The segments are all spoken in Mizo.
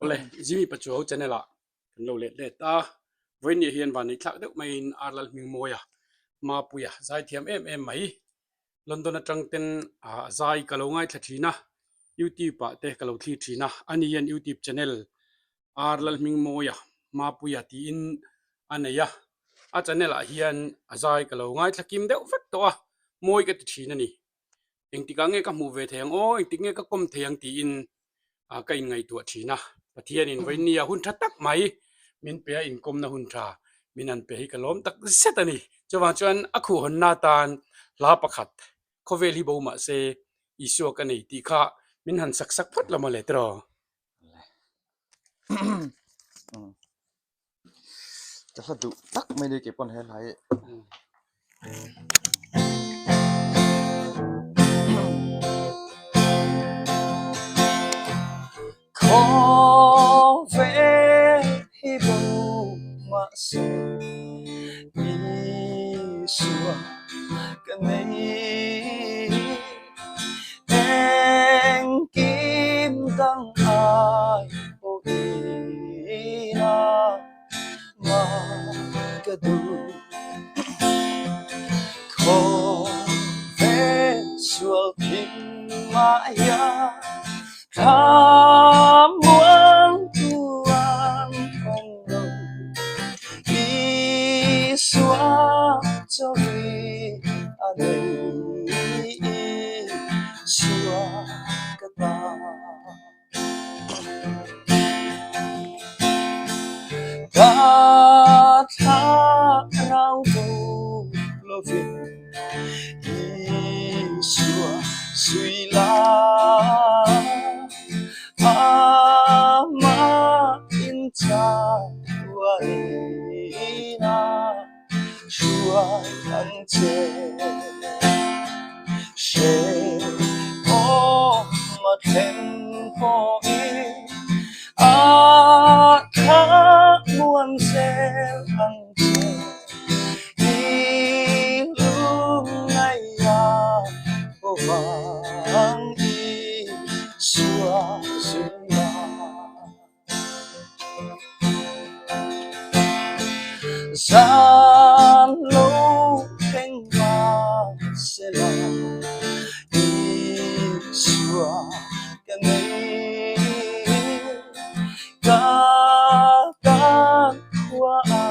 Awle, Jimmy Pachuau channel ah kan lo let let a, vawiin hian van nei thlak deuh maiin Ar Lalhmingmawia Mapuia zaithiam em em mai London atang ten a zai ka lo ngaithla thin a, YouTube ah te ka lo thlir thin a, ani hian YouTube channel Ar Lalhmingmawia Mapuia tiin a nei a, a channel ah hian a zai ka lo ngaithla kim deuh vek tawh a, mawi ka ti thin a ni. Engtikah nge ka hmuh ve thei ang aw, engtik nge ka kawm thei ang tiin ka inngaihtuah thin a. Pathianin vawinia hun tha tak mai min pe a, inkawmna hun tha min han pe hi ka lawm tak zet a ni. Chuvang chuan a khuhhawnna atan hla pakhat, Khawvel hi bo mah se Isua ka nei tih kha min han sak sak phawt la mawle tiraw? Ka hla duh tak mai ni kei pawn he hla hi. Khawvel hi bo mahse Isua ka nei Engkim dang ai pawhin a mah ka duh. Khawvel sual thimah hian thla muang tuan awm lo. Isua chawi a nei Isua ka ta. Ka thlarau bo lovin Isua zui la Amah in chatuain a hruai ang che. Hrehawm a thlen pawhin a thla muan zel ang che. I lungngaih a bovang Isua zui a. Zan lo thleng mahsela Isua ka nei. Ka tan khua a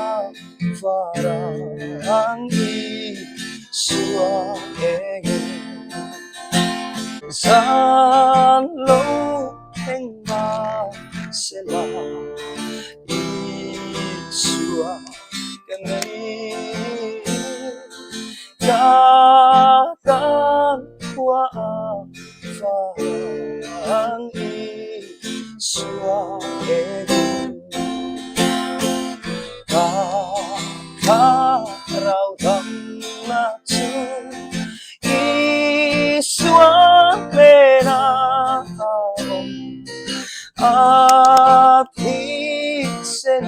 varang Isua engin. Zan lo thleng mahsela Isua ka nei. Ka tan khua a vang Isua engin. Ka thlarau damna chu Isua hnenah a awm, a thisen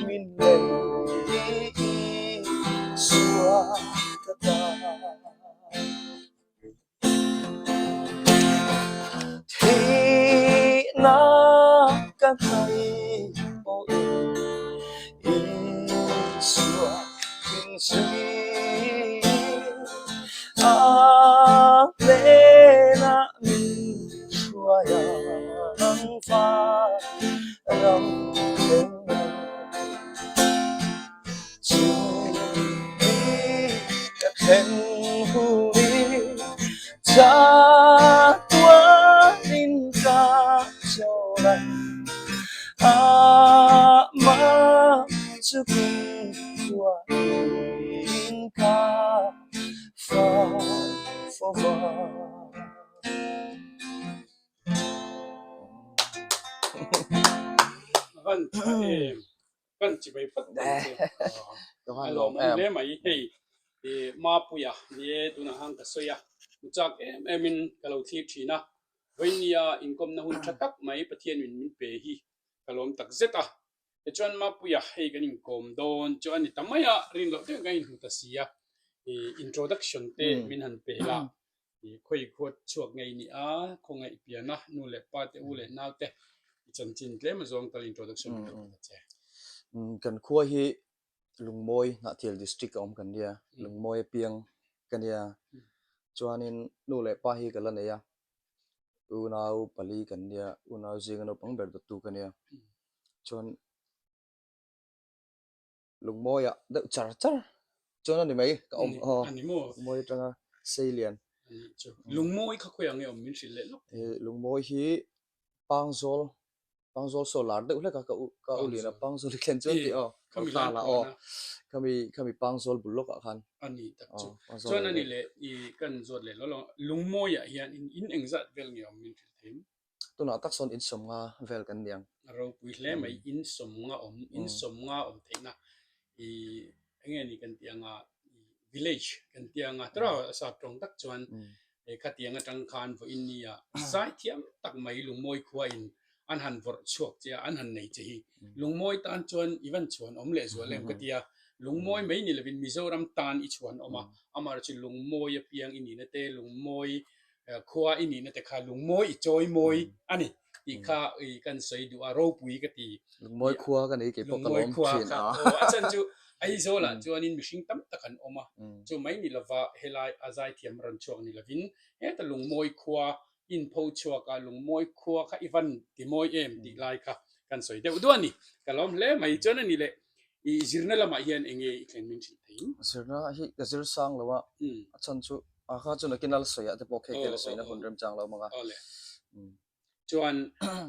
min nei Isua ka ta. Thihna ka hnaih pawhin Isua min zui a hnenah min hruai ang va ram thleng Chu hi ka thlen hunin chatuanin ka chawl a, amah chu kumkhuain ka fai fo va. Van tha em. Kan chi mai phawt ang che. A lawmawm hle mai hei Mapuia ni e tunah khan ka sawi a, hmu chak em em in ka lo thlir thin a, vawinia inkawmna hun tha tak mai Pathian in min pe hi ka lawm tak zet a. Tichuan Mapuia hei kan inkawm dawn chu a ni ta mai a, rin loh deuhin kan inhmu ta si a, introduction te min han pe la, khawi khuat chhuak ngei ni a, khawngaih pian a, nu leh pa te u leh nau te. I chanchin tlem azawng tal introduction min lo pe ta che. Kan khua hi Lungmawi Hnahthial District a awm kan nia, Lungmawi apiang ka nia. Chuanin nu leh pa hi ka la nei a, unau pali kan nia, unau zinga naupang ber dawttu ka nia. Chuan Lungmawiah deuh char char chuan a ni mai ka awm aw. A ni maw? Lungmawi atanga Seilian. A nih chu. Lungmawi kha khawiah nge awm min hrilh leh lawk? Lungmawi hi Pangzawl, Pangzawl saw lar deuh hlek a ka u ka u lian a Pangzawl i thlen chuan tih aw. Khami lan pawh a. Khami khami Pangzawl bul lawkah khan. A ni tak chu. Chuan a ni leh i kan zawt leh lawk Lungmawiah hian in engzat vel nge awm min hrilh thei? Tunah tak sawn in sawmnga vel kan ni ang. A ropui hle mai, in sawmnga awm, in sawmnga awm theihna i eng nge ni kan tih anga village kan tih anga tawrh a sap tawng tak chuan khatiang atang khan vawiin nia zaithiam tak mai lungmawi khua in an han vawrh chhuak che a, an han nei che hi lungmawi tan chuan i van chhuan awm leh zual em ka ti a, lungmawi mai ni lovin Mizoram tan i chhuan awm a, amaherawhchu lungmawi apiang i nihna te lungmawi khua i nihna te kha lungmawi i chawi mawi a ni tih kha i kan sawi duh a, ropui ka ti. Lungmawi khua ka nei kei pawh ka lawm thin a. Aw a chhan chu Aizawl ah chuanin mihring tam tak an awm a, chu mai ni lova helai a zaithiam rawn chhuak ni lovin heta lungmawi khua inpho chhuak a, lungmawi khua kha i van ti mawi em tih lai kha kan sawi deuh duah a ni. Ka lawm hle mai chuan a ni leh i zirna lamah hian eng nge i thlen min hrilh thei? Zirna hi ka zir sang lo a, a chhan chu a kha chu nakin a la sawi ah te pawh khe khe la sawina hun remchang lo mang a. Awle. Chuan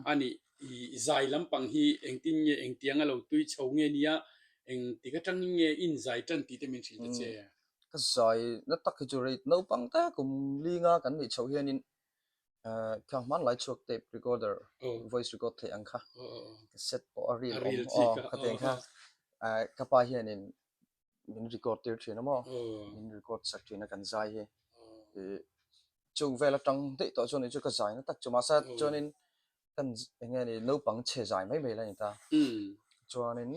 a ni i zai lampang hi engtin nge engtiang a lo tui chho nge nia engtik atangin nge in zai tan tih te min hrilh ta che? Ka zai na tak hi chu rei naupang te kum linga kan nih chhoh hianin Kha hmanlai chhuak tape recorder voice record theih ang kha cassette pawh a reel awm aw khatiang kha ka pa hianin min record tir thin a maw min record sak thin a kan zai hi ih chung vel atang daih tawh chuan chu ka zai na tak chu mahse chuanin kan eng nge ni naupang chhe zai mai mai la ni ta chuanin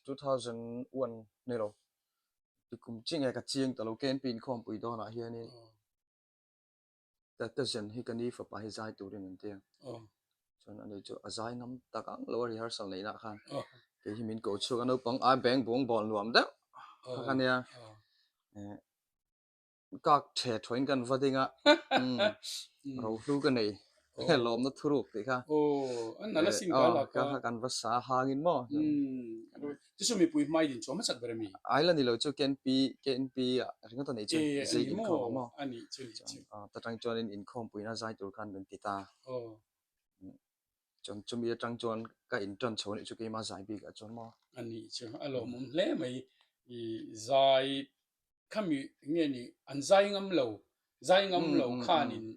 2001 ni lo kum chi nge ka chiang ta lo KNP inkhawmpui dawnah hianin. Tatazen hi ka ni fapa hi zai turin an ti a, chuan ani chu a zai ngam tak ang lo a rehearsal neih nah khan kei hi min ko chhuak a naupang ai beng bung bawl nuam deuh kha ka nia kak the thuain kan va ding a rohlu ka nei lawmna thuruk tih kha kha kan va sa hangin maw. Chu chu mipui hmai din chuan hmasak ber a mi? Ai la ni lo chu KNP KNP ah ringawt a nei chu zai inkhawm a maw? A nih chu nih chu. Ta tang chuanin inkhawm puina zai tur khan min ti ta. Chuan chumi atang chuan ka intan chho nih chu keimah zai bik ah chuan maw? A nih chu a lawmawm hle mai i zai khami nge ni an zai ngam lo zai ngam lo khanin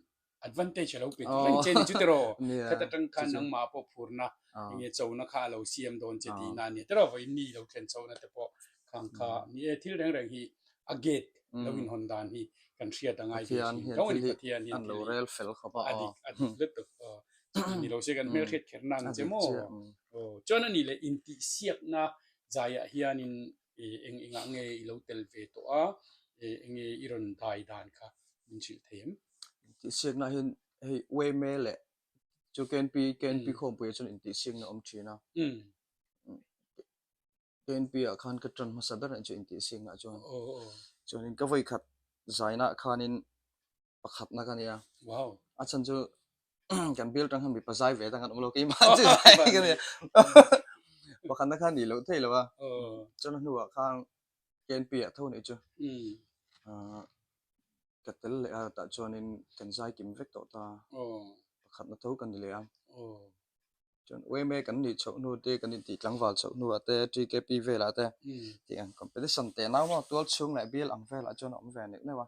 advantage a lo pe tur reng che ni chu tiraw khat atang khan nangmah pawh phurna enge chona kha a lo siam dawn che tihna a nia tiraw vawiin mi lo thlen chona te pawh khang kha ni e thil reng reng hi a gate lo inhawn dan hi kan hriat a ngai ve thin tho a ni Pathian hian thil hi a dik a dik lutuk aw chuti ni lo se kan hmelhriat kher na ang che maw aw chuan a nih leh intihsiakna zaiah hianin eng engah nge i lo tel ve tawh a eng nge i rawn dai dan kha min hrilh thei em? Intihsiakna hian hei UMA leh chu KNP KNP khawmpuiah chuan intihsiakna a awm thin a. KNP ah khan ka tan hmasa ber chu intihsiakna chuan. Chuanin ka vawikhat zainah khanin pakhatna ka nia. Wow. A chhan chu kan bial tang khan mipa zai ve dang an awm lo keimah chi zai ka nia. Pakhatna khan nih loh theih lo a. Chuan a hnuah khan KNP ah tho nih chu. Ka tel leh a tah chuanin kan zai kim vek tawh ta. Pakhatna tho kan ni leh a. Chuan UMA kan nih chhoh hnu te kan intih tlangval chhoh hnuah te TKP velah te tih ang competition teh nau maw tual chhung leh bial ang velah chuan a awm ve neuh neuh a.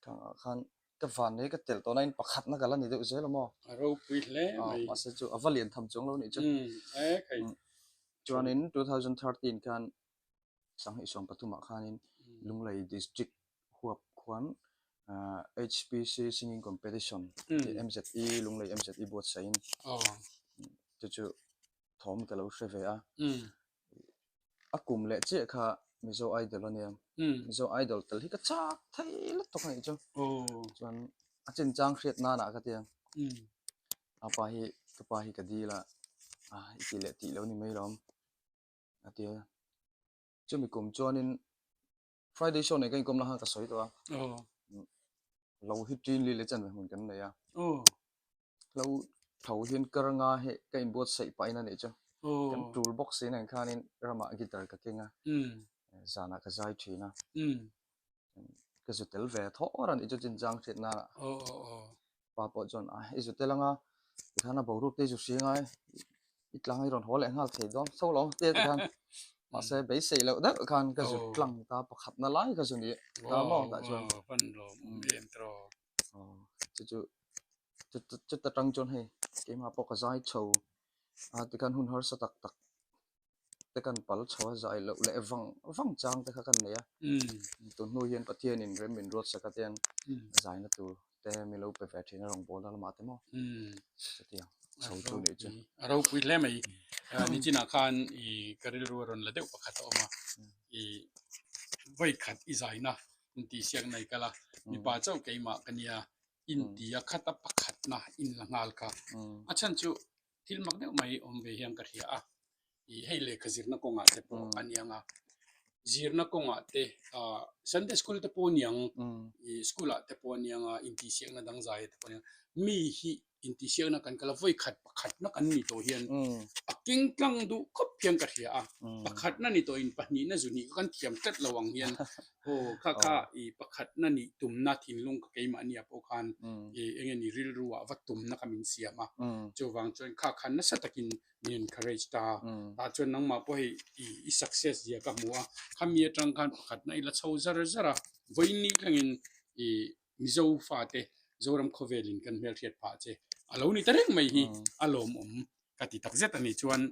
Thangah khan ka van nei ka telh tawh nain pakhatna ka la ni deuh zel a maw. A ropui hle mai. Mahse chu a va lian tham chuang lo nih chu. Chuanin 2013 khan Sanghnih 13 khanin Lunglei District huap khuan HPC Singing Competition tih MZE Lunglei MZE buatsaihin chu chu thawm ka lo hre ve a. A kum leh chiah kha Mizo Idol a nia. Mizo Idol tel hi ka chak thei lutuk a nih chu. Chuan a chinchang hriat nanah ka ti a. A pa hi. Ka pa hi ka dil a, a i ti leh tih lo ni mai lawm a ti a. Chumi kum chuanin Friday show nei ka inkawm na khan ka sawi tawh a. Lo hi ṭin li leh chanve hmun kan nei a. Hlo tho hian kar nga hi ka inbuatsaih pahin a nih chu. Kan tul bawk si nen khanin ramah guitar ka keng a, zanah ka zai ṭhin a. Ka zu tel ve thawr a nih chu chinchang hriat nana. Pa pawh chuan a i zu tel anga tikhan a boruak te i zu hria ngai i tlang i rawn haw leh nghal thei dawn tho lo te tikhan mahse beisei loh deuh khan ka zu tlang ta pakhat na lai ka zu ni ta maw tah chuan chu chu chuta tang chuan hei keimah pawh ka zai chho a tikhan hun harsa tak tak te kan pal chho a zai loh leh vang vang chang te kha kan nei a tun hnu hian Pathianin rem min ruat sak a te hian zaina tur te min lo pe ve thin a rawngbâwl a lamah te maw chutiang chho chu nih chu. A ropui hle mai nichinah khan i ka rilru a rawn la deuh pakhat a awm a i vawi khat i zaina intihsiak nei kal a mipa chauh keimah ka nia intia khat a pakhatna in la nghal kha a chhan chu Thil mak deuh mai awm ve hian ka hria a, ih hei lehkha zirna kawngah te pawh a niang a, zirna kawngah te ah Sunday school te pawh a niang, ih school ah te pawh a niang a, intihsiakna dang zai te pawh a niang, mi hi intihsiakna kan kal a vawi khat pakhatna kan ni tawh hian a keng tlang duh khawp hian ka hria a, pakhatna ni tawhin pahnihna zu nih kha kan thiam tlat lo ang hian aw kha kha ih pakhatna nih tumna thinlung ka keimahni ah pawh khan ih eng nge ni rilru ah va tumna kha min siam a chuvang chuan kha khan nasa takin min encourage ta tah chuan nangmah pawh hei ih i success zia ka hmu a khami atang khan pakhatna i la chho zar zar a vawiin thlengin ih Mizo fate Zoram khawvelin kan hmelhriat phah che a lo ni ta reng mai hi a lawmawm ka ti tak zet a ni chuan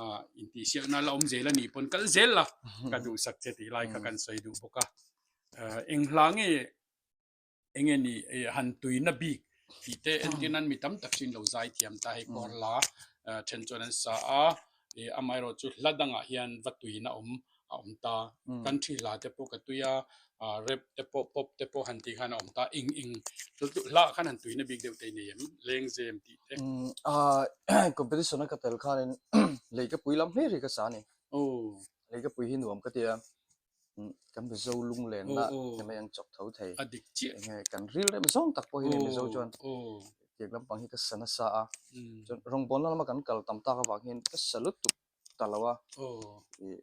ah intihsiakna la awm zel a nih pawn kal zel la ka duhsak che tih lai kha kan sawi duh bawk a ah eng hla nge eng nge ni eh han tuina bik tih te entir nan mi tam tak chu in lo zai thiam ta hei kawr la ah then chuan an sa a ih amaherawhchu hla dangah hian va tuina awm a awm ta country hla te pawh ka tui a ah rap te pawh pop te pawh han tih khan a awm ta eng eng hla khan han tuina bik deuh te nei em lengzem tih te. Ah competition a ka tel khanin leikapui lam hlir hi ka sa a ni. Leikapui hi nuam ka ti a kan Mizo lunglenna te mai an chawk tho thei. A dik chiah. Enge kan ril rem zawng tak pawh hi ni Mizo chuan tiang lampang hi ka sa nasa a chuan rawngbawlna lama kan kal tam tak avang hian ka sa lutuk ta lo a ih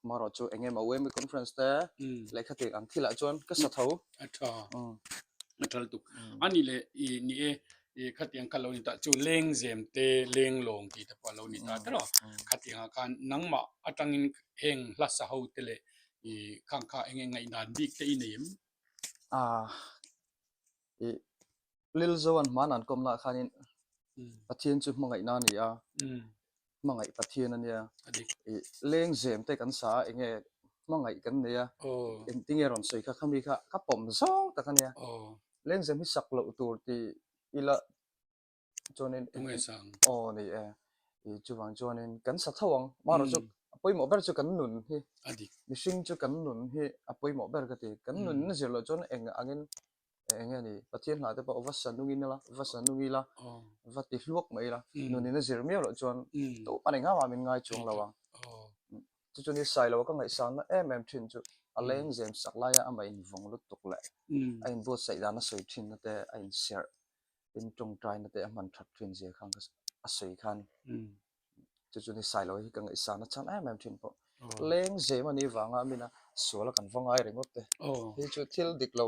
marawh chu eng emaw UME conference te lehkha tih ang thilah chuan ka sa tho. A tha a tha lutuk a ni leh ih ni e ih khatiang kha lo ni ta chu lengzem te lenglawng tih te pawh a lo ni ta tiraw khatiangah khan nangmah atangin heng hla sa ho te leh ih khang kha eng eng ngaihdan bik te i nei em? Ah ih Lilzoan hman an kawmna ah khanin Pathian chu hmangaihna a ni a, hmangaih Pathian a nia. Ih lengzem te kan sa a enge hmangaih kan nei a, engtinge rawn sawi kha khami kha ka pawm zawng tak a nia. Lengzem hi sak loh tur tih ila chuanin aw ni e, ih chuvang chuanin kan sa tho ang. Amaherawhchu a pawimawh ber chu kan nun hi, mihring chu kan nun hi a pawimawh ber ka ti. Kan nun zir loh chuan eng angin Eng nge ni, Pathian hla te pawh va sa nung ila, va sa nung ila, va ti hluak mai ila, nunin a zir miau loh chuan tuman engah mah min ngai chuang lo ang. Chu chu ni Sailo ka ngaihsanna em em thin chu a leng zem sak laia amah invawng lutuk leh a inbuatsaih dan a sawi thinna te, a inserh in tawngtaina te a hman that thin zia khan a sawi khan chu chu ni Sailo hi ka ngaihsanna chhan em em thin pawh. Leng zem a nih vanga mina sual a kan va ngai ringawt te hi chu thil dik lo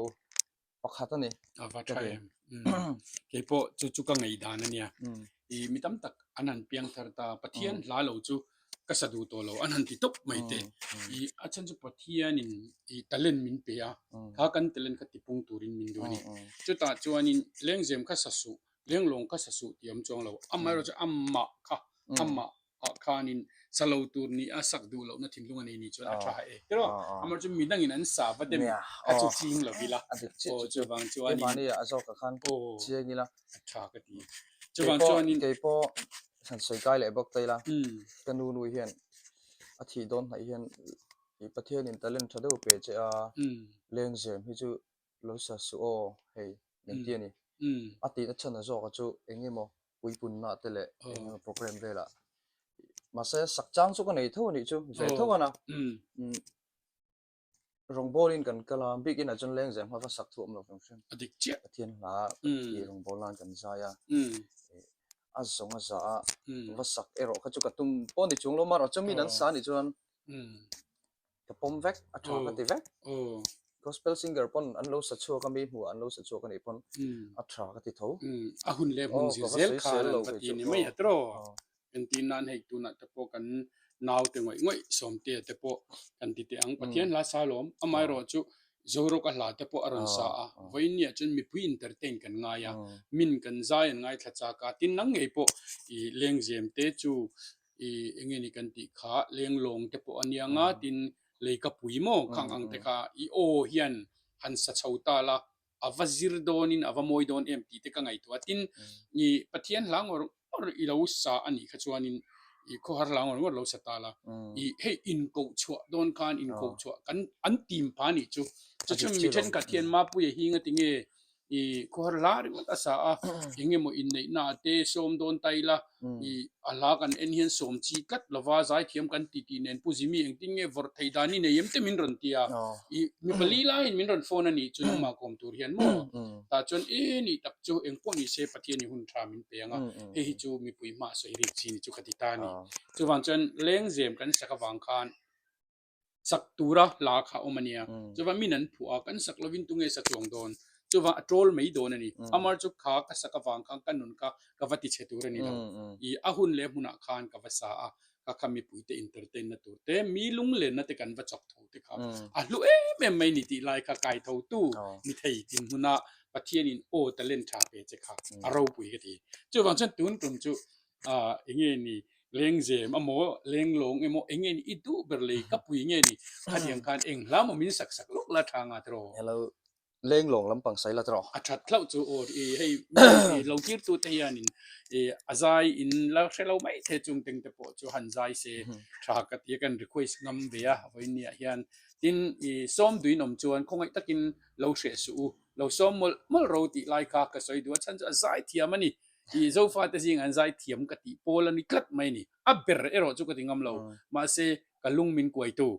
pakhat a ni. A va tha em. Kei pawh chu chu ka ngaihdan a nia. I mi tam tak an han piang thar ta Pathian hla lo chu ka sa duh tawh lo an han ti tawp mai te. I a chhan chu Pathianin i talent min pe a, kha kan talent kha tipung turin min duh a ni. Chutah chuanin lengzem kha sa suh Lenglawng kha sa suh tih awm chuang lo. Amaherawh chu amah kha, amah ah khanin sa lo tur nih a sak duh lohna thinlung a nei nih chuan a tha e. Tiraw? Amaherawh chu midangin an sa va dem kha chu ching lo ila. Aw chuvang chuanin. Keimahni a zawkah khan chiang ila. A tha ka ti. Chuvang chuanin. Keipawh han sawi kai leh bawk ta ila. Ka nu nu hian a thih dawn hnaih hian Pathianin talent tha deuh pe che a, lengzem hi chu Lo sa suh aw, hei min ti a ni. A tihna chhan a zawka chu eng emaw? Puipunna te leh eng emaw program velah mahse sak chang chu ka nei tho a nih chu ve tho a na rawngbawl in kan kal a bik inah chuan lengzem hma va sak thu awm lo hrim hrim a dik chiah Pathian hla i rawngbawl nan kan zai a a zawng a za a va sak erawh kha chu ka tum pawh ni chung lo marawh chu min an sa nih chuan Ka pawm vek, a tha ka ti vek. Gospel singer pawn an lo sa chhuak a, mi hmuh an lo sa chhuak a nih pawn a tha ka ti tho. A hun leh hmun zir zel khan an va ti ni mai a tiraw. Entir nan hei tunah te pawh kan naute ngawih ngawih Sawmtea te pawh kan ti teh ang. Pathian hla sa lawm, amaherawh chu Zorawka hla te pawh a rawn sa a, vawiin chuan mipui entertain kan ngai a, min kan zai an ngaithla chak a, tin nang ngei pawh i lengzem te chu i enge ni kan tih kha lenglawng te pawh a nia nga tin lei ka pui maw khang ang te kha i aw hian han sa chho ta la a va zir dawnin a va mawi dawn em tih te ka ngaihtuah a tin i Pathian hla ngawr ngawr i lo sa a nih kha chuanin i khawhar hla ngawr ngawr lo sa ta la i hei inkoh chhuah dawn khan inkoh chhuah kan an tim pha nih chu chu chu mi thenkhat hian Mapuia hi ngatinge I khawhar hla ringawt a sa a, eng emaw inneihna ah te sawm dawn ta ila, i a hla kan en hian sawm chi tlat lova zaithiam kan ti tih nen Pu Jimmy engtin nge vawrh thei dan i nei em te min rawn ti a, i mi pali laiin min rawn phone a nih chu nangmah kawm tur hian maw? Tah chuan e nih tak chu eng pawh ni se Pathian i hun tha min pe ang a, hei hi chu mipui hmah sawi rik chi ni chu ka ti ta a ni. Chuvang chuan lengzem kan sak avang khan Sak tura hla kha awm a nia. Chuvan min an phuah a, kan sak lovin tunge sa chuang dawn? Chuvan a troll mai dawn a ni. Amar chu kha ka sak avang khan ka nun kha ka va ti chhe tur a ni lo. I a hun leh hmunah khan ka va sa a, ka kha mipuite entertain na tur te, mi lunglenna te kan va chawk tho te kha a hlu em em mai ni tih lai kha kai tho tu ni thei dinhmuna Pathianin aw talent tha pe che kha a ropui ka ti. Chuvang chuan tun tum chu enge ni lengzem emaw lenglawng emaw enge ni i duh ber lei ka pui nge ni khatiang khan eng hla maw min sak sak lawk la tha nga tiraw. Hello lenglawng lampang sai la tiraw. A that hlauh chu aw i hei mi lo tir tu te hianin i a zai in la hre lo mai the chung teng te pawh chu han zai se tha ka ti a kan request ngam ve a vawiin ah hian tin i sawm duin awm chuan khawngaih takin lo hreh suh u lo sawm mawlh mawlh ro tih lai kha ka sawi duh a chhan chu a zai thiam a ni. I Zofate zing an zai thiam ka tih pawl a ni tlat mai a ni. A ber erawh chu ka ti ngam lo. Mahse, ka lung min kuaitu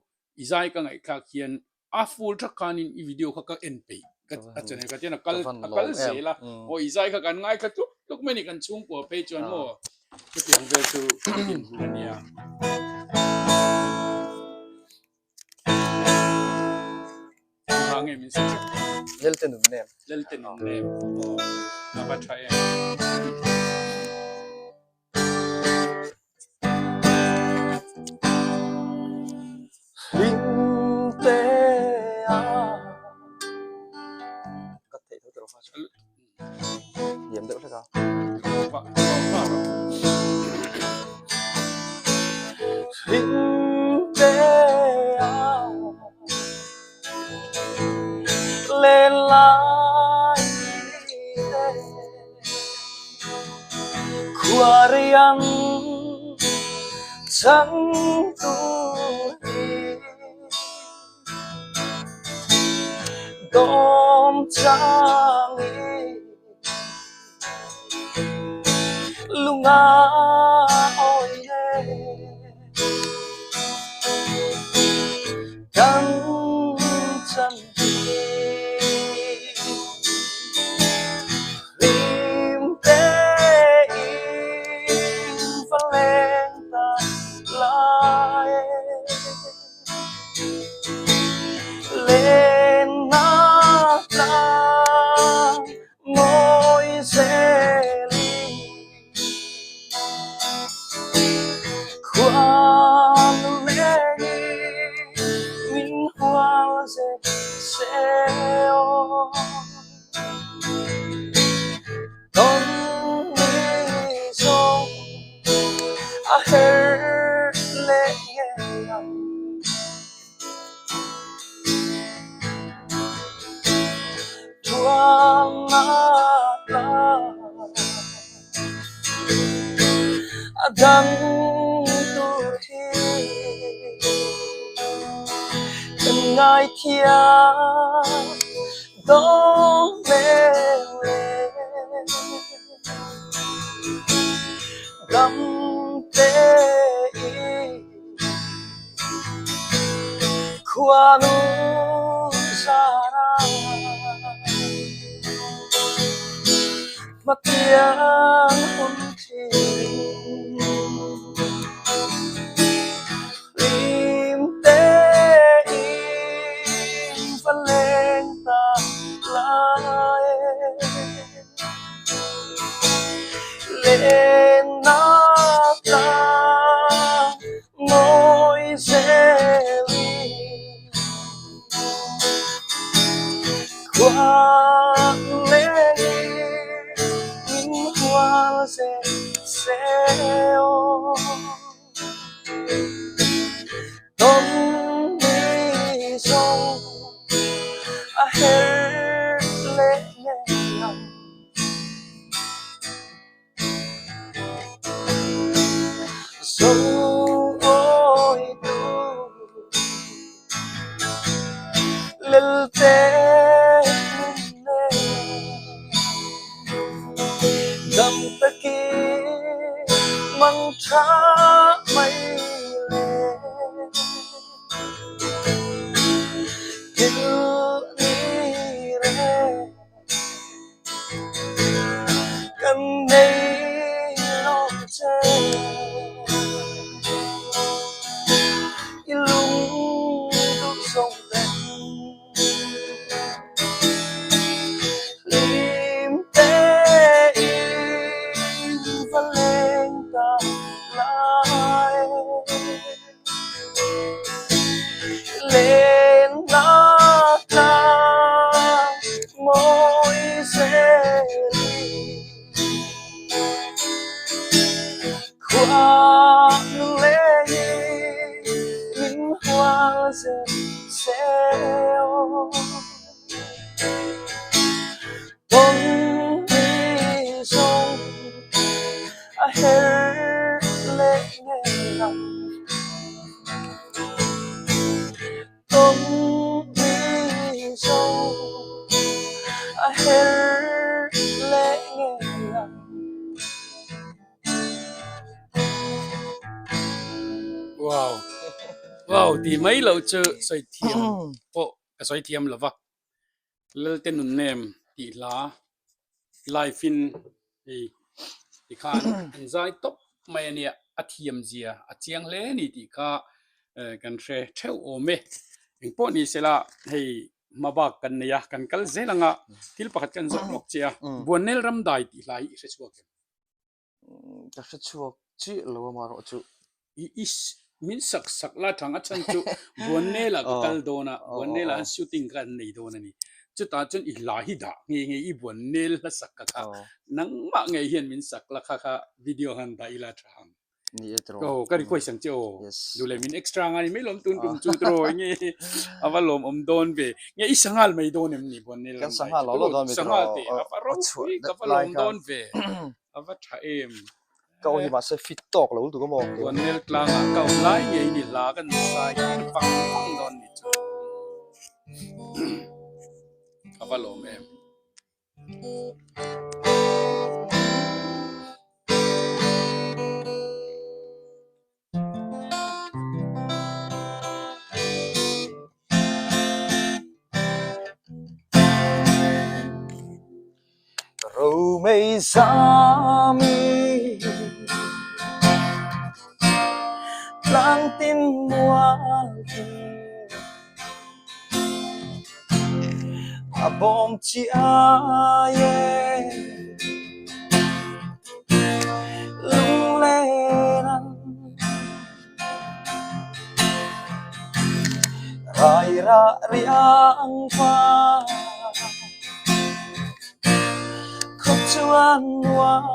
i zai ka ngaihthlak hian a full thak khanin i video kha ka en peih ka a channel kha tian a kal a kal zel a. Aw i zai kha kan ngaithla tluk tluk mai a ni kan chhungkua phei chuan maw chutiang vel chu ka dinhmun a nia. Engvang nge min sawi? Lelte nun nem. Lelte nun nem. Aw, a va tha em. Hlimte a Ka theih tho tawh fa chu. Liam deuh hlek a. Hlimte a len lai te khuarian chang tu hi Dawm changin lung a awi e Kan chan hi hlim tein va leng ta lai e. Lenna tlang mawi zelin Khuanu lengin min hual zel se aw Tawn ni zawng a her leh ngei ang. Thuang a tla a dang tur hi kan ngaithiam dawn lem le. Khuanu zara Hmatiang hun thin Hlim tein va leng ta lai Lennak tlang mawi zel in Khua leng in min hual zel seh aw. Tawn ni zawng a her leh ngei ang. Zo awi tu lelte nun nen dam takin mangtha mai le. Thil ni reng. Kan nei lo che I lung duh zawng ten Hlim tein va leng ta lai Lennak tlang mawi zel in Khua leng in min hual zel seh aw. Tawn ni zawng a her leh ngei ang. Tawn ni zawng a her leh ngei ang. Wow! Wow! Ti mai loh chu sawi thiam pawh ka sawi thiam lo va. Lalte Nunnem tih hla live in hei tikhan an zai tawp mai a nia, a thiam zia a chiang hle a ni tih kha kan hre theuh awm e. Engpawh ni sela hei hma bak kan nei a, kan kal zel anga thil pakhat kan zawh lawk che a, Buannel Ramdai tih hla hi i hre chhuak em? Ka hre chhuak chiah lo a marawh chu. I i min sak sak la thang a chhan chu Buannel ah ka kal dawn a, Buannel ah an shooting kha an nei dawn a ni. Chutah chuan i hla hi dah nghe nghe i Buannel hla sak ka kha nangmah ngei hian min sak la kha kha video han dah ila tha ang. Ni e tiraw. Aw ka request ang che aw. Duh leh min extra nga ni mai lawm tun tum chu tiraw nge a va lawm awm dawn ve. Nge i sanghal mai dawn em ni Buannel Kan sanghal lo lo dawn ve tiraw. Sanghal te a va ropui ka va lawm dawn ve. A va tha em. Ka aw hi mahse fit tawk lo lutuk a maw. Buannel tlangah ka awm lai ngei ni hla kan sai tir vang vang dawn ni chu. A va lawm em. Romei zami tlang tin mual tin A bawm chi ai e Lunglen an Rai ra riang pa Khop chuan nuam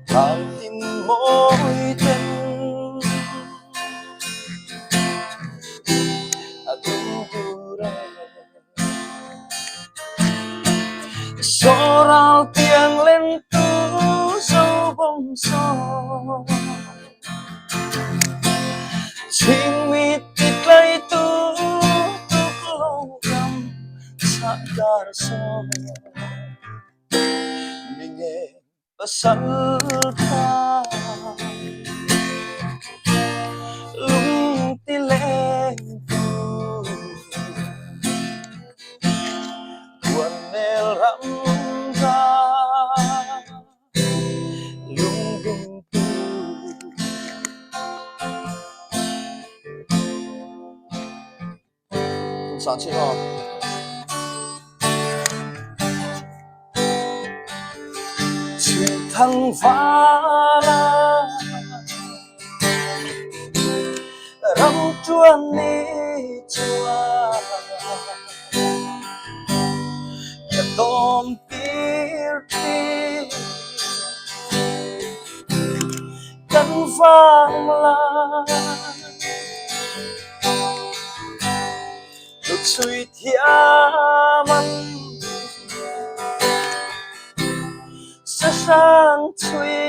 Tlang tin mawi ten A dum tur e Soral tiang len tu zo bawm saw Chhingmit ti tlai tu tuk lo ram chah kar saw Mi nge Pasal tha sa chhin aw. Chhithang vala ram tuan ni chuan ka tawn tir thin kan vang lai. Chhui thiam an Sahrang chhui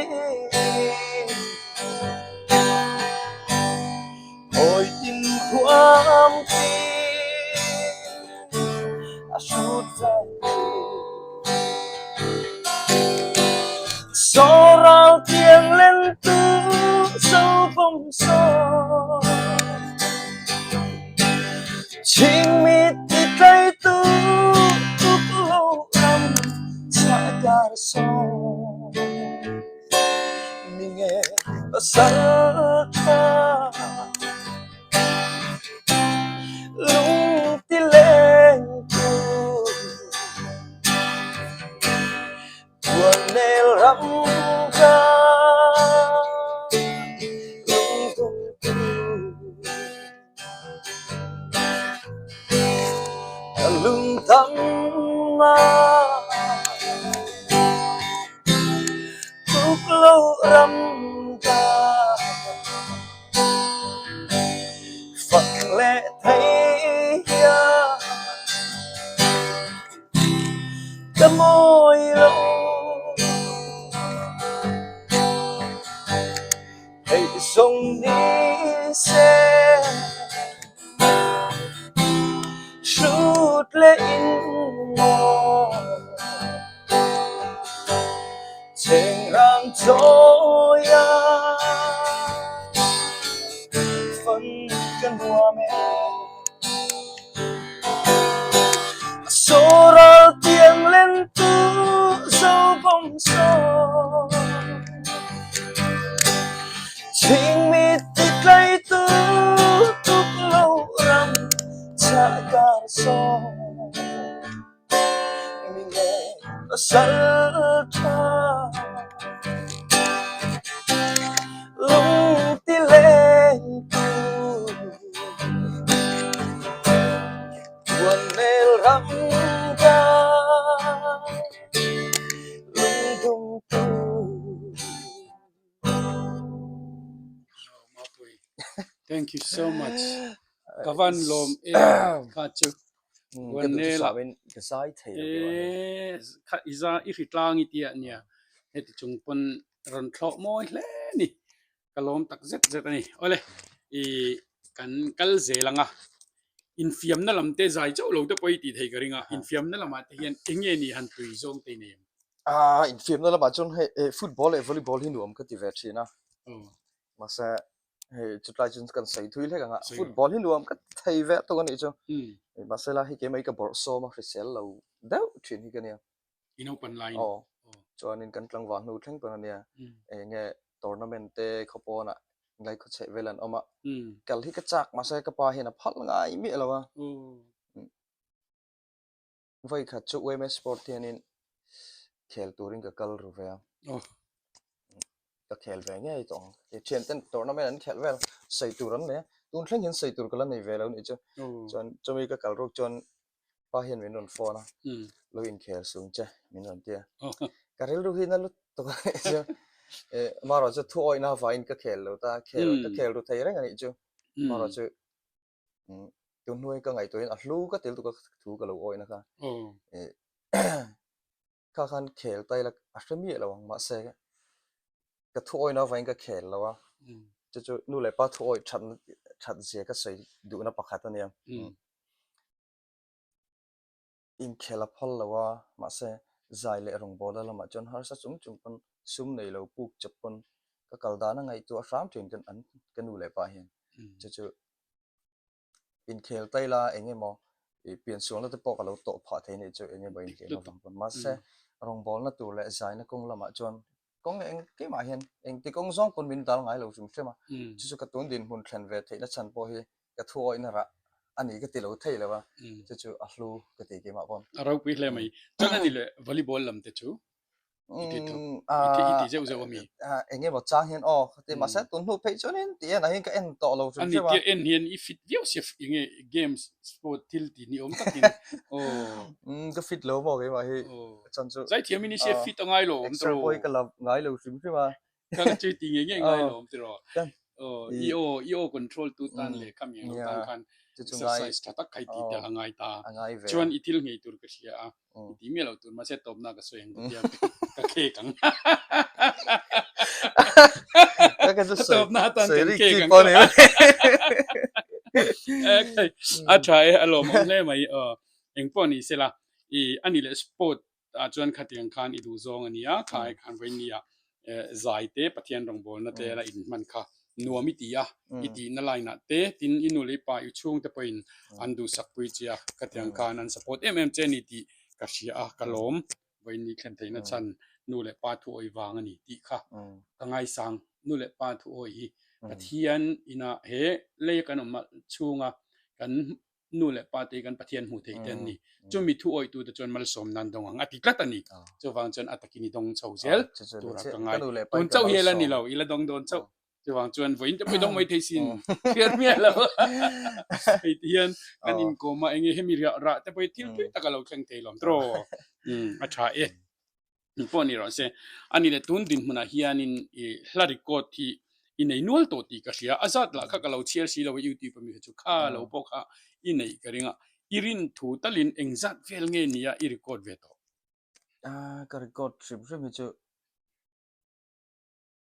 Hawi tin huam ti a hrut ve Soral tiang len tu zo bom so Chingmit ti tlaitu tuklo ram chah kar sawm Mi nge pasal tha lung ti leng tu Buannel ram ka lungdumtu Ka lungdamnak tluk lo ram ka Fak le thei hian Ka mawi lo. Hei zong ni seh hrut le in maw Chengrang cawi ah fon ka nuam ee. Soral tiang len tu zo bom so Chingmi ti tlaitu tuk lo ram chah kar so Mi nge pasal tha Lung ti leng tu Buannel ram ka lungdumtu. Mapui. Thank you so much. Ka van lawm e kha chu. Ka duh chu samin ka zai thei lo ke E kha i za i hri tlang i tia nia. Heti chung pawn rawn thlawh mawi hle ni. Ka lawm tak zet zet a ni. Awle, i kan kal zel ang a, infiamna lam te zai chauh lo te pawh i tih thei ka ring a, infiamna lamah te hian eng nge ni han tui zawng te i nei em? Ah, infiamna lamah chuan hei eh football leh volleyball hi nuam ka ti ve thin a. Mahse, hei chutlai chuan kan sawi thui hlek ang a, football hi nuam ka ti thei ve tawk a nih chu. Mahse la hei keimah hi ka bawrhsawm a hrisel lo deuh thin hi ka nia. I naupan laiin. Aw. Chuanin kan tlangval hnu thleng pawn a nia. Eng nge tournament te khaw pawnah ngai khaw chheh vel an awm a. Kal hi ka chak mahse ka pa hian a phal ngai miah lo a. Vawi khat chu UMS Sport hianin khel turin ka kal ru ve a. Ka khel ve ngei tawh ang. Thianten tournament an khelh vel sawi tur an nei a. Tun thleng hian sawi tur ka la nei ve lo nih chu. Chuan chumi ka kal ruk chuan pa hian min rawn phone a, lo inkhel sung che min rawn ti a. Ka rilru hi na lutuk a nih chu. Amaherawh chu thu awihna avangin ka khel lo ta, khel ka khel ru thei reng a nih chu. Amaherawh chu tun hnuai ka ngaihtuahin a hlu ka ti lutuk a thu ka lo awihna kha. Kha khan khel ta ila a hre miah lo ang mahse ka thu awihna avangin ka khel lo a. Chu chu nu leh pa thu awih that that zia ka sawi duhna pakhat a nia. Inkhel a phal lo a, mahse zai leh rawngbawlna lamah chuan harsa chung chung pawn sum nei lo puk chawp pawn ka kal dan a ngaihtuah hram thin kan an ka nu leh pa hian chu chu inkhel tai la eng emaw ih piansualna te pawh ka lo tawh phah thei anih chu eng emaw inhliam avang pawn mahse rawngbawlna tur leh zaina kawng lamah chuan kawng engkimah hian engti kawng zawng pawn min dal ngai lo hrim hrim a, chu chu ka tun dinhmun thlen ve theihna chhan pawh hi ka thu awihna rah. a ni ka ti lo thei lo a, chu chu a hlu ka ti keimah pawh. A ropui hle mai. Chuan a ni leh volleyball lam te chu i ti tho, i ti zeuh zeuh a mi? Eng emaw chang hian aw ka ti, mahse tun hnu phei chuanin tih en ah hian ka en tawh lo hrim hrim a. A ni tia en hian i fit viau sia eng nge games sport thil ti ni awm takin aw. Ka fit lo maw keimah hi chan chu. Zaithiam in i sia fit a ngai lo awm tawh. Exer pawh hi ka la ngai lo hrim hrim a. Ka ka chui ti nge nge ngai lo ti ro. Oh, i o i o control tu tan le khami ang tan khan exercise tha tak khai ti tel angai ta. Chuan i thil ngei tur ka hria a. I ti miah lo tur mahse tawpna ka sawi ang ka tia ka khek ang. Ka ka chu sawi tawpna tan sawi kan rik khek chi ang. pawh ni. A tha e a lawm awm hle mai. Engpawh ni sela i ani leh sport ah chuan khatiang khan i duh zawng a ni a, kha ai khan vawinia zai te Pathian rawngbawlna te la inhman kha nuam i ti a, i tihna line ah te tin i nu leh i pa i chhungte pawhin an duhsak pui che a, khatiang khan an support em em che a ni tih ka hria a, ka lawm vawiin thlen theihna chhan nu leh pa thu awih vang a ni tih kha ka ngaisang. Nu leh pa thu awih hi Pathian inah he lei kan awm chhunga kan nu leh pa te hi kan Pathian hmuh theih te an ni. Chumi thu awihtute chuan malsawm nan dawng ang a ti tlat a ni. Chuvang chuan a takin i dawng chho zel tura ka ngai. Tun chauh hi ela ni lo, i la dawng dawn chauh. Chuvang chuan vawiin te pawh i dawng mai thei sin hriat miah lo. Hei ti hian kan inkawm a, enge hemi riah rah te pawh hi thil tui tak a lo thleng thei lawm tawh. A tha e. pawh ni rawh se. A ni leh tun dinhmunah hianin i hla record hi i nei nual tawh tih ka hria. A zat lah kha ka lo chhiar si lo a YouTube a mi kha chu kha lo pawh kha i neih ka ring a. I rin thu talin eng zat vel nge nia i record ve tawh? Ka record hrim hrim hi chu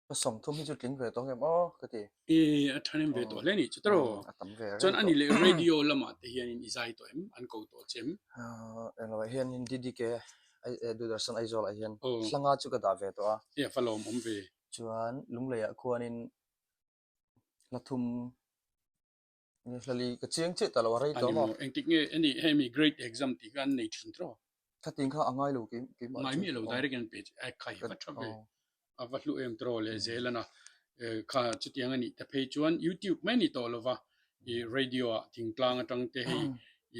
Ka sawmthum hi chu tling ve tawh ngem aw ka ti. I a thanem ve tawh hle ni chu tawh. A tam ve reng Chuan ani leh radio lamah te hianin i zai tawh em? An ko tawh che em? Englo ah hianin DDK Doordarshan Aizawl ah hian hlanga chu ka dah ve tawh a. E a va lawm awm ve. Chuan Lunglei ah khuanin hla thum Hlali ka chiang chiah ta lo a rei tawh maw? Ani maw engtik nge ani hemi grade exam tih kha an nei thin tawh? Khatin kha a ngai lo keimah chu. Ngai miah lo direct an pe che khai va tha ve a va hlu em tawh leh zel ana kha chutiang anih te phei chuan youtube mai ani tawh lova i radio ah thingtlang atang te hei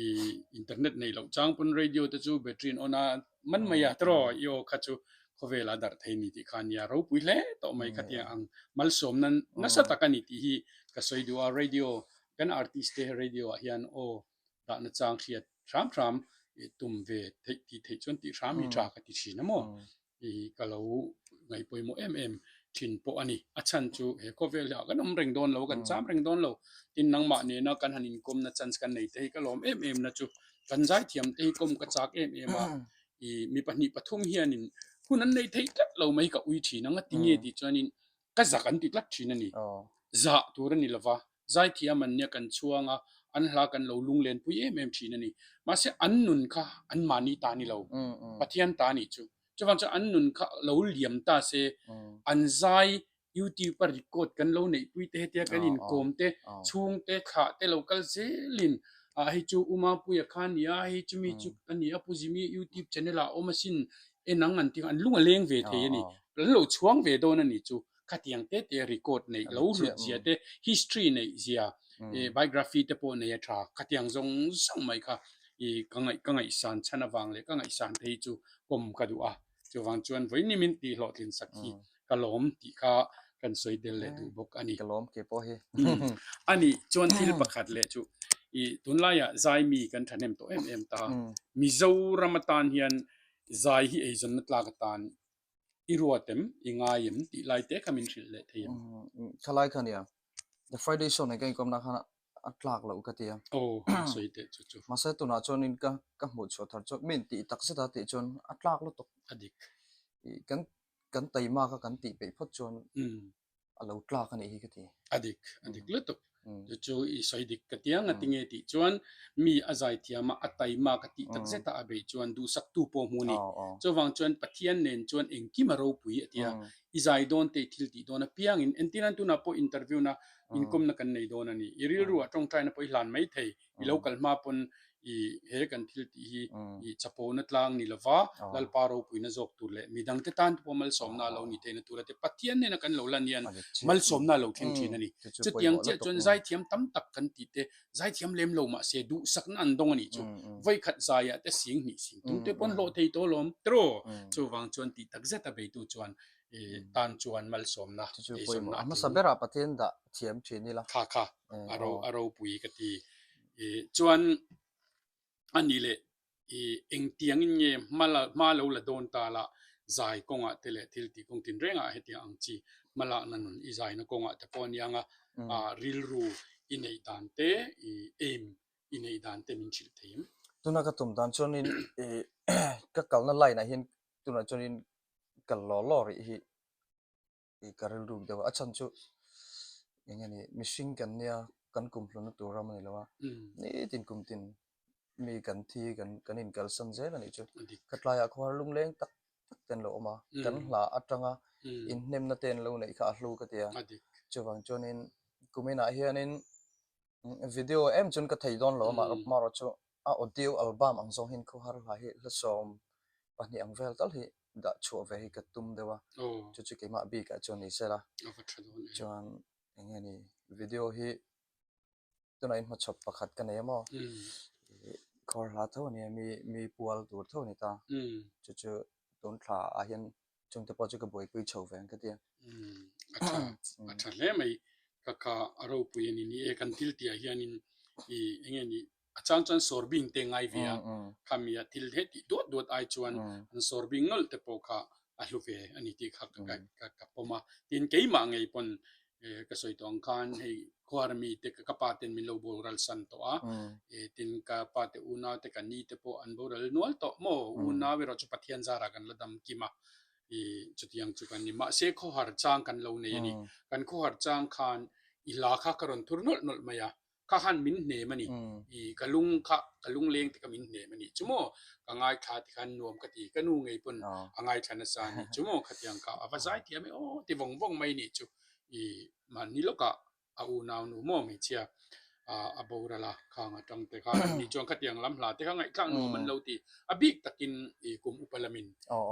i internet nei loh chang pawn radio te chu battery an on a man mai a tawh i aw kha chu khawvel a darh thei ni tih kha nia ropui hle tawh mai khatiang ang malsawm nan nasa tak a ni tih hi ka sawi duh a radio kan artist te radio ah hian aw dahna chang hriat hram hram tum ve theih tih theih chuan tih hram hi tha ka ti thin a maw i ka lo ngaih pawimawh em em thin pawh a ni a chhan chu he khawvel hi ah kan awm reng dawn lo kan cham reng dawn lo tin nangmah nena kan han inkawmna chance kan nei te hi ka lawm em em na chu kan zaithiam te hi kawm ka chak em em a i mi pahnih pathum hianin hun an nei thei tlat lo mai ka ui thin ang a tinge tih chuanin ka zak an ti tlat thin a ni. Zah tur a ni lova, zaithiam an nia kan chhuang a, an hla kan lo lunglen pui em em thin a ni. Mahse an nun kha an mahni ta ni lo, Pathian ta nih chu. Chuvang chuan an nun kha lo liam ta se, an zai YouTube a record kan lo neihpui te hetia kan inkawm te, chhung te, thlah te lo kal zelin ah hei chu U Mapuia kha a nia, hei chu mi chu a nia, Pu Jimmy YouTube channel ah a awm asin en ang an ti kha an lung a leng ve thei a ni. An lo chhuang ve dawn a ni chu. Khatiang te te record neih lo hlut zia te, history neih zia, biography te pawh nei a tha. Khatiang zawng zawng mai kha i ka ngaih ka ngaihsan chhan avang leh ka ngaihsan te hi chu pawm ka duh a. Chuvang chuan vawiin min tih hlawhtlin sak hi ka lawm tih kha kan sawi tel leh duh bawk a ni. Ka lawm ke pawh hi. A nih chuan thil pakhat leh chu i tunlaiah Zaimi kan thahnem tawh em em ta. Mizoram atan hian zai hi eizawnna tlak atan i ruat em, i ngai em tih lai te kha min hrilh leh thei em? Thalai kha nia, The Friday Show nen ka inkawmna khan a tlak loh ka ti a. Aw, a sawi teh chu chu. Mahse tunah chuanin ka ka hmuh chhuah thar chu min tih tak zet a tih chuan a tlak lutuk. A dik. I kan kan taima kha kan tih peih phawt chuan a lo tlak a nih hi ka ti. A dik, a dik lutuk. Chu chu i sawi dik ka ti ang a ti nge tih chuan mi a zai thiam a, a taima ka tih tak zet a a beih chuan duhsaktu pawh hmu a ni. Chuvang chuan Pathian nen chuan engkim a ropui a ti a, i zai dawn te i thil tih dawn apiangin entirnan tunah pawh interview na inkawmna kan nei dawn a ni. I rilru ah tawngtaina pawh i hlan mai thei, i lo kal hma pawn. I he kan thil tih hi i chapona tlang ni lova Lalpa ropuina zawk tur leh midangte tan te pawh malsawmna a lo ni theihna tura te Pathian nena kan lo lan hian malsawmna a lo thleng thin a ni. Chutiang chiah chuan zaithiam tam tak kan tih te zaithiam lem lo mahse duhsakna an dawng a nih chu. Vawikhat zaiah te sing hnih sing tum te pawh an hlawh thei tawh alawm tiraw? Chuvang chuan tih tak zet a beitu chuan tan chuan malsawmna eizawnna a hmasa berah Pathian dah thiam thin ila. Kha kha a ropui ka ti. Chuan a nih leh engtiangin nge hma lo la dawn ta la zai kawngah te leh thil tih kawng tinrengah hetiang ang chi hma lakna nun i zaina kawngah te pawh a nia nga rilru i neih dan te i aim i neih dan te min hrilh thei em? Tuna ka tum dan chuanin ka kalna line ah hian tunah chuanin kal law law rih hi i ka rilru deuh a, a chhan chu eng nge ni mihring kan nia kan kum hluna tur ram a ni lo a, nitin kum tin mi kan thi kan kan inkalsan zel a nih chu. Ka tlaiah khuar lungleng tak tak te an lo awm a, kan hla atanga inhnemna te an lo neih kha a hlu ka ti a, chuvang chuanin kuminah hianin Video em chuan ka thei dawn lo a marawh chu a audio album ang zawng hian khawhar hla hi hla 12 ang vel tal hi dah chhuah ve hi ka tum deuh a chu chu keimah bikah chuan ni sela chuan eng nge ni video hi tunah in hmachhawp pakhat ka nei a maw khawhar hla tho a nia mi mi pual tur tho a ni ta chu chu tun thla ah hian Chungte pawh chu ka buaipui chho ve ang ka ti a. A tha, a tha hle mai. Ka ka a ropui a ni. Ni e, kan thil tihah hianin i eng nge ni, a chang chuan sawr bing te ngai ve a, khami a thil he tih duat duat ai chuan an sawr bing nawlh te pawh kha a hlu ve a ni tih kha ka ka pawm a. Tin, keimah ngei pawn ka sawi tawh ang khan hei khuar mi te ka pa ten min lo boral san tawh a, tin ka pa te unau te ka ni te pawh an boral nual tawh maw unau erawh chu Pathian zarah kan la dam kim a, i chutiang chu kan ni. Mahse khawhar chang kan lo nei a ni, kan khawhar chang khan i hla kha ka rawn thur nawlh nawlh mai a, Kha khan min hnem a ni. I ka lung kha ka lungleng te kha min hnem a ni. Chu maw ka ngaithla ti khan nuam ka ti. Ka nu ngei pawn a ngaithla nasa a ni. Chu maw khatiang kha a va zai thiam e aw ti vawng vawng mai ni chu. I mahni lawkah a unau nu maw hmeichhia a boral a khang atang te khan an ni chuan khatiang lam hla te kha ngaihthlak nuam an lo ti. A bik takin i kum upa lamin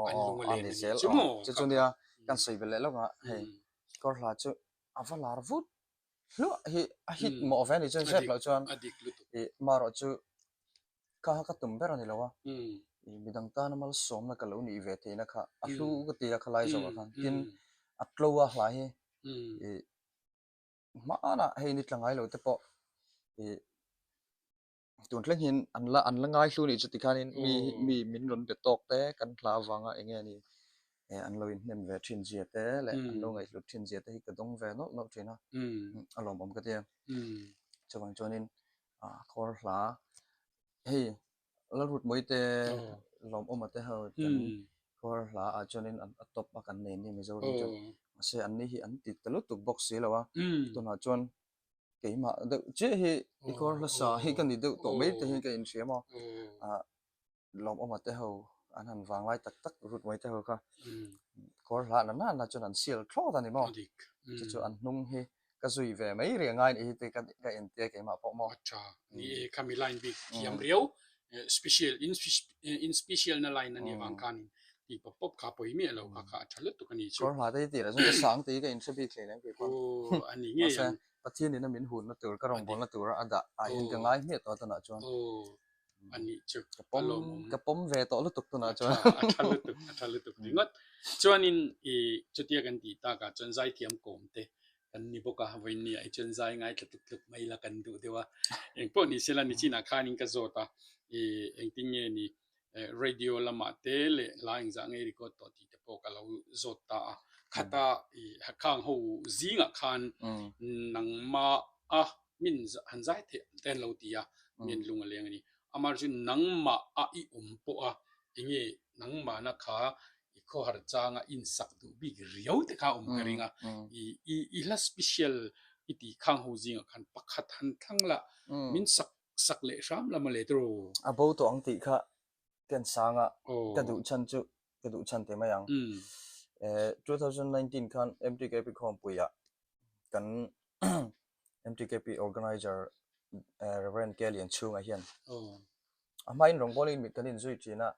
an lung a len a ni. Chu maw Chu chu nia kan sawi belh leh lawk a hei kawr hla chu a va lar vut hluah hi a hit mawh ve a ni chuan zep loh chuan i marawh chu kha kha ka tum ber a ni lo a i midang tana malsawmna ka lo nih ve theihna kha a hlu ka ti a khalai zawkah khan tin a tlo a hla hi i hmanah hei ni tla ngai lo te pawh i Tun thleng hian an la an la ngai hlu nih chu tikhanin mi mi min rawn be tawk te kan hla avanga eng nge ni eh an lo inhnem ve thin zia te leh an lo ngaihhlut thin zia te hi ka dawng ve nawlh nawlh thin a a lawmawm ka ti a chuvang chuanin ah kawr hla hei Lalrutmawii te lawmawma te ho kan kawr hla ah chuanin a top a kan nei ni Mizoram chuan mahse an ni hi an ti ta lutuk bawk si lo a tunah chuan keimah deuh chiah hi i kawr hlasa hi ka ni deuh tawh mai te hi ka inhria maw ah lawmawma te ho an han vang lai tak tak rut mai te ho kha kawr hlah na na na chuan an sial thlawt a ni maw chu chu an hnung hi ka zui ve mai rih a ngai nih hi te ka ka entir keimah pawh maw a tha ni e khami line bik thiam riau special in in special na line a nih avang khan tih pawp pawp kha pawi miah lo kha kha a tha lutuk a ni chu. Kawr hla te hi tih lah chuan ka sang tih hi ka inhre bik hlei lem kei pawh. Aw a ni ngei ang. Mahse Pathian in a min hunna tur ka rawngbawlna tura a dah ah hian ka ngai hmiah tawh a tunah chuan. Aw a nih chu Ka pawm ka pawm ve tawh lutuk tunah chuan. A tha lutuk a tha lutuk ringawt. Chuanin i chutia kan tih takah chuan zaithiam kawm te kan ni bawk a, vawiin ah hi chuan zai ngaithla tluk tluk mai la kan duh deuh a. Engpawh ni sela nichinah khanin ka zawt a i engtin nge ni radio lamah te leh hla engzah ngei record tawh tih te pawh ka lo zawt ta a. Khata i khang ho zingah khan nangmah a min han zai theih te an lo ti a, min lung a leng a ni. Amaherawhchu chu nangmah a i awm pawh a enge nangmahna kha i khawhar changa insak duh bik riau te kha awm ka ring a. I i hla special i tih khang ho zingah khan pakhat han thlang la min sak sak leh hram la mawle tiraw. A bo tawh ang tih kha ken sanga ka duh chhan chu ka duh chhan teh mai ang. 2019 khan MTKP khawmpuiah kan MTKP organizer Reverend K Lianchhunga hian. A hmain rawngbawlin mit kan inzui thin a,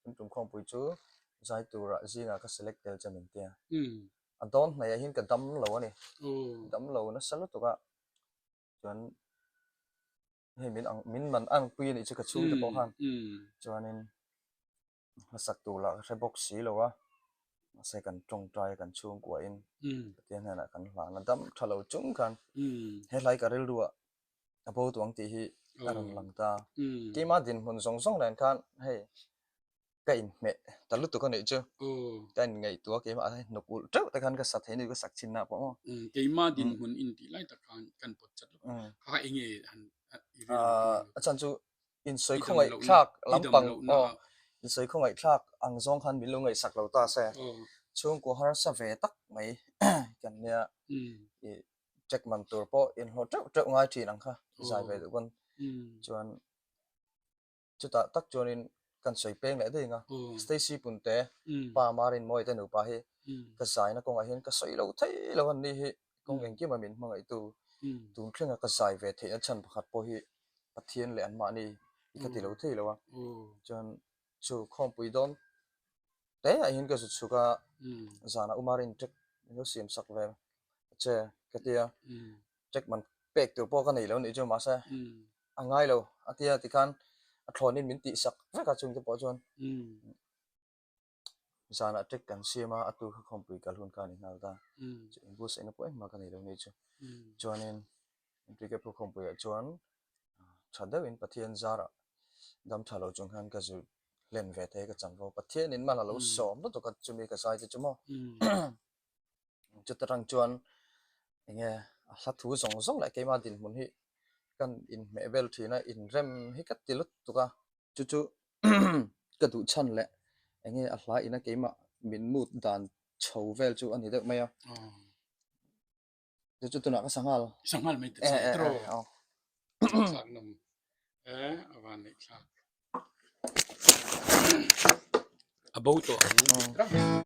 kan tumkhawmpui chu zai turah zingah ka select tel che min tia. A dawn hnaihah hian ka dam lo a ni. Dam lo nasa lutuk a, chuan hei min ang min man ang pui a nih chu ka chhungte pawh khan chuanin hmasak tur lah ka hre bawk si lo a, mahse kan tawngtai a kan chhungkuahin Pathian hnenah kan hlan a, dam tha lo chung khan he hlai ka rilruah a bo tuang tih hi a rawn lang ta. Keima dinhmun zawng zawng nen khan hei ka inhmeh ta lutuk a nih chu ka inngaihtuah keimah ah hnuk ulh teuh te khan ka sa thei a ni ka sak chin na pawh maw. Keima dinhmun intih lai tak khan kan pawt chat lo kha kha enge han a chhan chu insawi khawngaih thlak lampang aw insawi khawngaih thlak ang zawng khan min lo ngaihsak lo ta se chhungkaw harsa ve tak mai kan nia ih check man tur pawh inhlawh teuh teuh ngai thin ang kha zai ve duh pawn chuan Chutah tak chuanin kan sawi peng leh daih ang a, Stacy Punte, Pa Marin Mawite nupa hi ka zaina kawngah hian ka sawi lo thei lo a ni hi kawng engkima min hmangaihtu tun thlenga ka zai ve theihna chhan pakhat pawh hi Pathian leh anmahni hi ka ti lo thei lo a, chuan chu khawmpui dawn te ah hian ka zut chhuk a, zanah U Marin tek min lo siam sak ve che ka ti a. Check man pek tur pawh ka nei lo nih chu mahse a ngai lo a tia tikhan a thlawnin min tih sak vek a chungte pawh chuan zanah check kan siam a a tu kha khawmpui kal hun kha a ni nghal ta chu in buatsaihna pawh engmah ka nei lo nih chu chuanin cricket pawh khawmpuiah chuan tha deuhin Pathian zarah dam tha lo chung khan ka zir hlen ve thei ka chanvo Pathianin mal a lo sawm lutuk a chumi ka zai te chu maw. Chuta tang chuan enge a hla thu zawng zawng leh keimah dinhmun hi kan inhmeh vel thin a, inrem hi ka ti lutuk a. Chu chu ka duh chhan leh enge a hla ina keimah min mut dan chho vel chu a ni deuh mai a. Chu chu tunah ka sanghal. Sanghal mai ta che tro. Thlak nawm e a van neih thlak. A bo tawh ang.